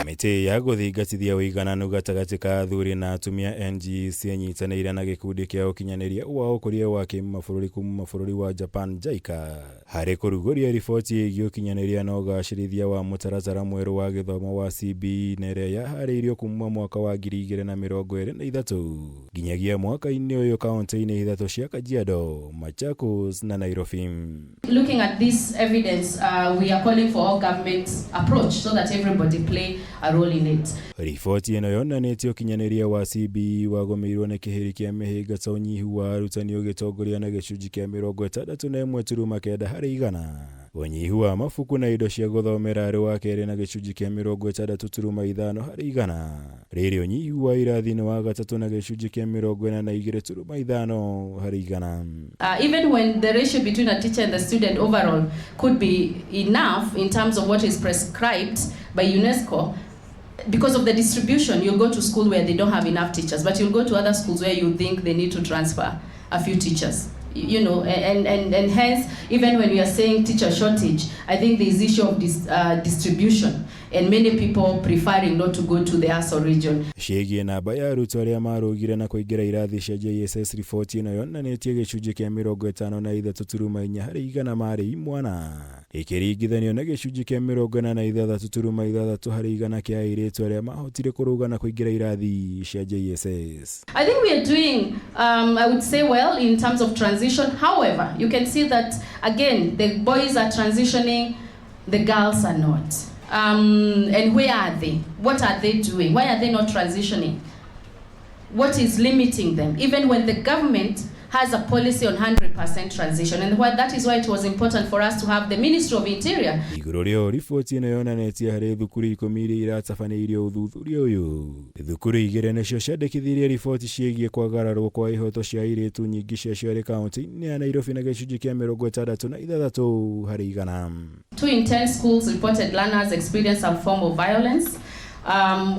Kamĩtĩ ya gũthingatithia ũigananu gatagatĩ ka athuri na atumia NGEC ĩnyitanĩire na gĩkundi kĩa ũkinyanĩria wa ũkũria wa kĩmabũrũri kuma bũrũri wa Japan JICA harĩ kũrugũria riboti ĩgiĩ ũkinyanĩria na ũgacĩrithia wa mũtaratara mwerũ wa gĩthomo wa CBE na ĩrĩa yaharĩirio kuma mwaka wa 2023 nginyagia mwaka-inĩ ũyũ kaunti-inĩ ithatũ cia Kajiado, Machakos na Nairobi. Looking at this evidence, we are calling for all government approach so that everybody play a role in it. Riboti ĩno yonanĩtie ũkinyanĩria wa CBE wagũmĩirwo nĩ kĩhĩri kĩa mĩhĩnga ta ũnyihu wa arutani ũgĩtongoria na gĩcunjĩ kĩa 61.9 harĩ igana. Ũnyihu wa mabuku na indo cia gũthomera arĩ wa kerĩ na gĩcunjĩ kĩa 60.5 harĩ igana. Rĩrĩ ũnyihu wa irathi nĩ wa gatatũ na gĩcunjĩ kĩa 42.5 harĩ igana. Even when the ratio between a teacher and the student overall could be enough in terms of what is prescribed by UNESCO, because of the distribution, you'll go to school where they don't have enough teachers, but you'll go to other schools where you think they need to transfer a few teachers. And hence, even when we are saying teacher shortage, I think there is issue of this distribution, and many people preferring not to go to the ASO region. Ciĩgiĩ namba ya arutwo arĩa marũgire na kũingĩra irathi cia JSS, riboti ĩno yonanĩtie gĩcunjĩ kĩa 53.4 harĩ igana marĩ imwana, ĩkĩringithanio na gĩcunjĩ kĩa 46.6 harĩ igana kĩa airĩtu arĩa mahotire kũrũga na kũingĩra irathi cia JSS. I think we are doing, I would say, well in terms of transition. However, you can see that, again, the boys are transitioning, the girls are not. And where are they? What are they doing? Why are they not transitioning? What is limiting them? Even when the government has a policy on 100% transition, and that is why it was important for us to have the Ministry of Interior. Igũrũ rĩo, riboti ĩno yonanĩtie harĩ thukuru 10 iria iratabanĩirio ũthuthuria ũyũ, thukuru igĩrĩ nĩcio ciandĩkithirie riboti ciĩgiĩ kwagararwo kwa ihoto cia airĩtu, nyingĩ ciacio arĩ kaunti-inĩ ya Nairobi na gĩcunjĩ kĩa 66 harĩ igana. 2 in 10 schools reported learners experience some form of violence.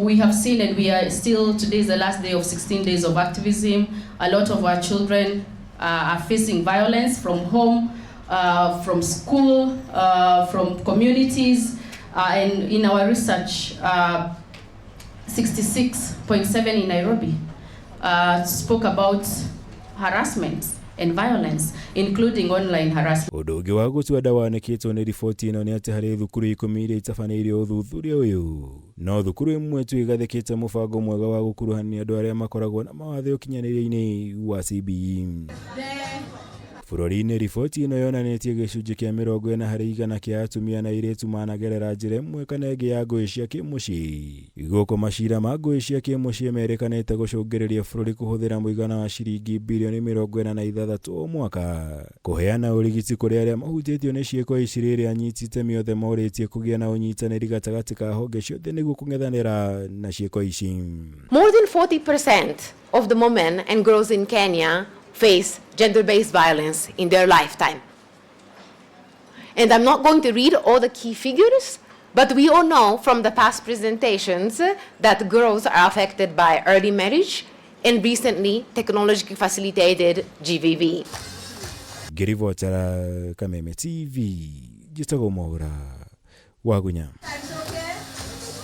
We have seen, and we are still, today is the last day of 16 days of activism. A lot of our children are facing violence from home, from school, from communities. And in our research, 66.7 in Nairobi spoke about harassment and violence, including online harassment. Ũndũ ũngĩ wa gũtua nda wanĩkĩtwo nĩ riboti ĩno nĩ atĩ harĩ thukuru 10 iria itabanĩirio ũthuthuria ũyũ, no thukuru ĩmwe tu ĩgathĩkĩte mũbango mwega wa gũkuruhania andũ arĩa makoragwo na mawathe ũkinyanĩria-inĩ wa CBE. Bũrũri-inĩ, riboti ĩno yonanĩtie gĩcunjĩ kĩa 40 harĩ igana kĩa atumia na airĩtu managerera njĩra ĩmwe kana ĩngĩ ya ngũĩ cia kĩmũciĩ. Gũkũ macira ma ngũĩ cia kĩmũciĩ merĩkanĩte gũcũngĩrĩria bũrũri kũhũthĩra mũigana wa ciringi birioni 46 o mwaka kũheana ũrigiti kũrĩ arĩa mahutĩtio nĩ ciĩko ici, rĩrĩa anyiti itemi othe morĩtie kũgĩa na ũnyitanĩri gatagatĩ ka honge ciothe nĩguo kũng'ethanĩra na ciĩko ici. More than 40% of the women and girls in Kenya face gender-based violence in their lifetime. And I'm not going to read all the key figures, but we all know from the past presentations that girls are affected by early marriage and recently technologically facilitated GBV. Ngĩribotera Kameme TV, njĩtagwo Mwaura Wagunya.